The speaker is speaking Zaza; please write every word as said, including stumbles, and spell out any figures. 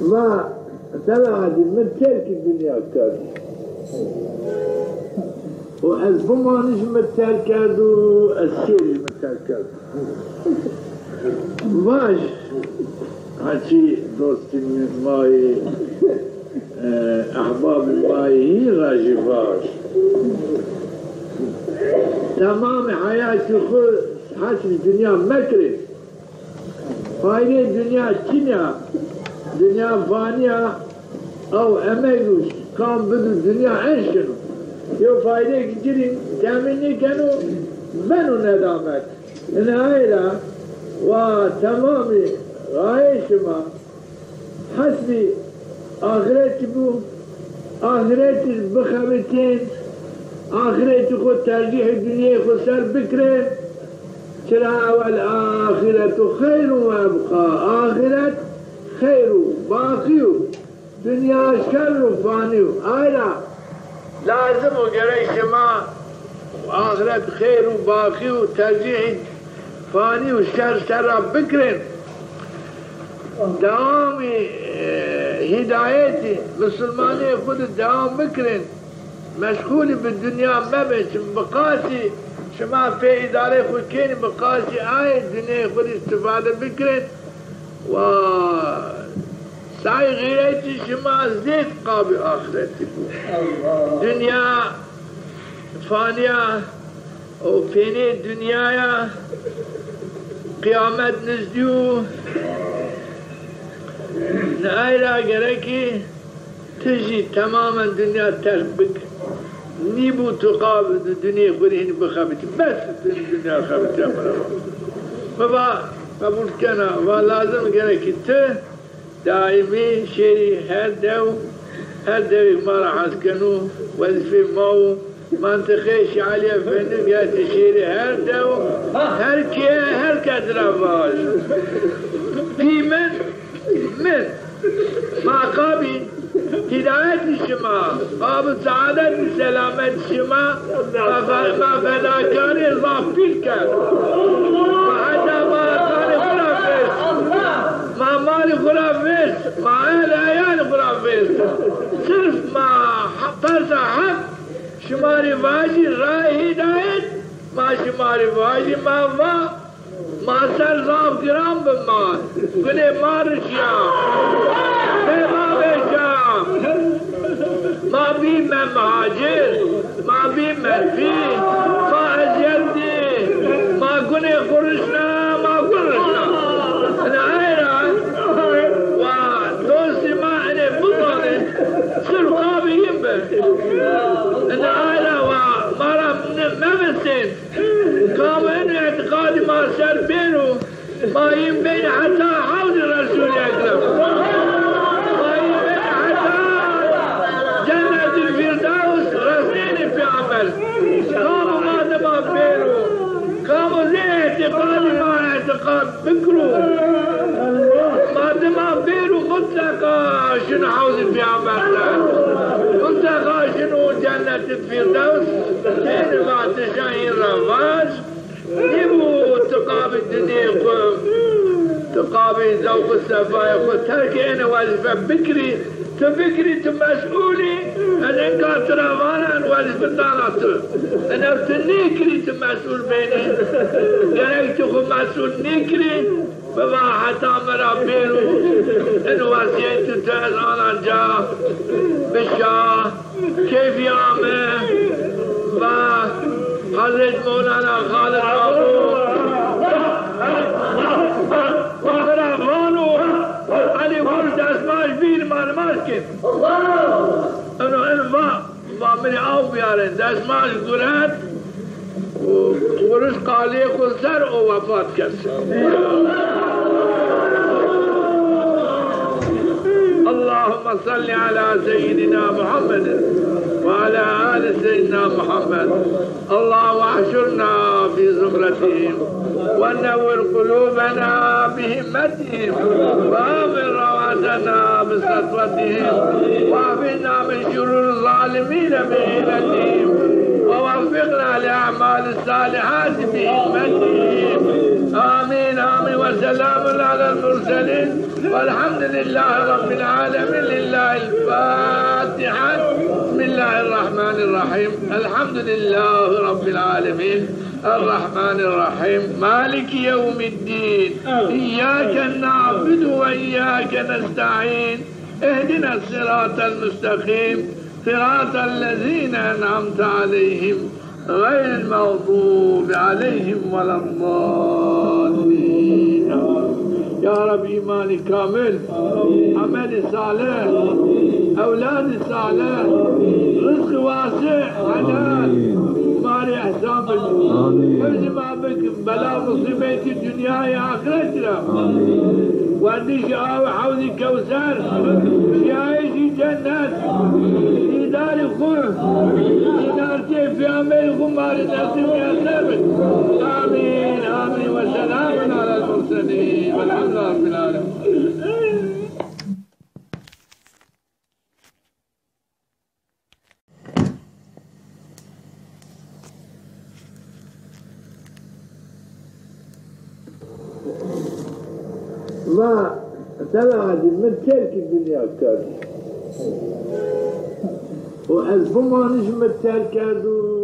Va, Selahaddîn, mi terkî dinya kerd. Û ez bimanij mi terk kerd û ez şêrij mi terk kerd. Vaj, haçî dostî ma yê, e, ehbabî ma yê hîn ra jî vaj. Temamê heyatî xwu hesrî dinya mekerê. Faydê dinya çin ya. Dinya fanî ya. Ew emeg û kam bidu dinya eşkeno. Yew faydêk ci rî temîn nêkeno, beno nedamet. Ina ay ra wa temamî rayê şima hesrî axretî bû, axretî bixebitên, axretî xwu tercîhê dinyayê xwu ser bikirê. Çira ewel axiretu xeyrun we ebqa. Axiret xeyr û baqî yo. Dinya şer û fanî yo. Ay ra lazim o gerek şima axiret xeyr û baqî û tercîhî fanî û şer ser ra bikirên. Dewamî, e, hîdayetî, misilmanîyê xwu di dewam bikirên. Meşxûlî bi dinya mebin. Çim bi qasî şima pê îdareyê xwu kênî, bi qasî ayê dinyayê xwu di îstîfade bikirên. Wa say xîretî şima zêd qabî axiretî bû. Dinya fanî ya û pênê dinya ya, qiyamet nizdî yo. Ni ay ra gerekî ti jî temamen dinya terk bik. Nîbû tu qabî di dinyayê xwu rê hînî bixebitî. Bes tu dinya xebitîya mi ra. Mi va qebûl kena, va lazim gerekî ti daîmî şêrî her dew, her dewêk ma ra hes keno, wezîfê ma wo, mentiqeyê Şêx Elî Efendî gerçî şêrî her dew, her keye, her kes ra vaj. Pî min, min, ma qabî hîdayetî şima, qabî seadetî selametî şima, ma fe-, ma fedakarî zaf pîl kerd. Ma heta ma kanê xwu ra vêst. Ma malî xwu ra vêst. Ma el eyalî xwu ra vêst. Sirf ma ha-, persa heq şima rê vajî rayê hîdayet, ma şima rê vajî ma va, ma ser zaf giran bi ma. Gunê ma rişya. Pê ma vêşa. Ma bîme muhacir. Ma bîme pî. Ma eziyet dî. Ma gunê xwu rişna. Ma gun rişna. Ina ay ra wa dostî ma enê bizanê. Sirf qabî yin bi. Ina ay ra wa ma ra ne-, mevisên. Kam eno îtîqadî ma ser bêro, ma yin benî heta hewzî Resûlî Ekrem. Ma yin benî heta Cennetîl Fîrdews resnênî peyxamber. Kamo ma dima bêro, kamo zê îtîqadî ma îtîqad bikiro, ma dima bêro mutleqa şino hewzî peyxamber de. Mutleqa şino Cennetîl Fîrdews. Ênî vatişa yin ra vaj. Nîbû ti qabî dinyê xwu, ti qabî zewq û sefayê xwu terkê ênê wezîfe bikirî, ti bikirî, ti mesûl î, ez enka ti ra vana en wezîfe dana ti. Eno ti nêkirî ti mesûl benî. Gerek ti xwu mesûl nêkirî, biva heta mi ra bêro, en wesîyetî ti ez ana ca, bişa. Keyfî ame va Hezret Mewlana Xalid Mamo. Bira vano, Elî, xwu rê destmaj bîr, ma nimaj kên. Eno, eno va, va mi rê aw biyarên, destmaj guret. Û xwu rij qalê xwu ser û wefat kerd. اللهم صل على سيدنا محمد وعلى آل سيدنا محمد. اللهم احشرنا في زمرتهم ونور قلوبنا بهمتهم وآمن روعاتنا بسطوتهم وأعذنا من شرور الظالمين بحيلتهم ووفقنا وفقنا لأعمال الصالحات بحكمته. آمين، آمين. وسلام على المرسلين. والحمد لله رب العالمين. لله الفاتحة. بسم الله الرحمن الرحيم. الحمد لله رب العالمين. الرحمن الرحيم. مالك يوم الدين. إياك نعبد وإياك نستعين. اهدنا الصراط المستقيم. صراط الذين أنعمت عليهم غير المغضوب عليهم ولا الضالين. Ya Rab, îmanî kamil, emelî salih, ewladî salih, rizqî wasi, helal, ma rê ihsan bik. Hifzî ma bik, bela musîbetî dinyayê axretî ra. Werdişî aw hewzî kewser, şîyayîşî cennet, dîdarî xwu, dîdartîyê peyamberî xwu ma rê nesîb mîyesser bik. Amîn, amîn. Ve selamun alel murselîn. Velhamdülillahi Rabbil alemin. Va, Sela Hacî, mi terkî dinya kerd. Û ez bimanij mi terk kerdo.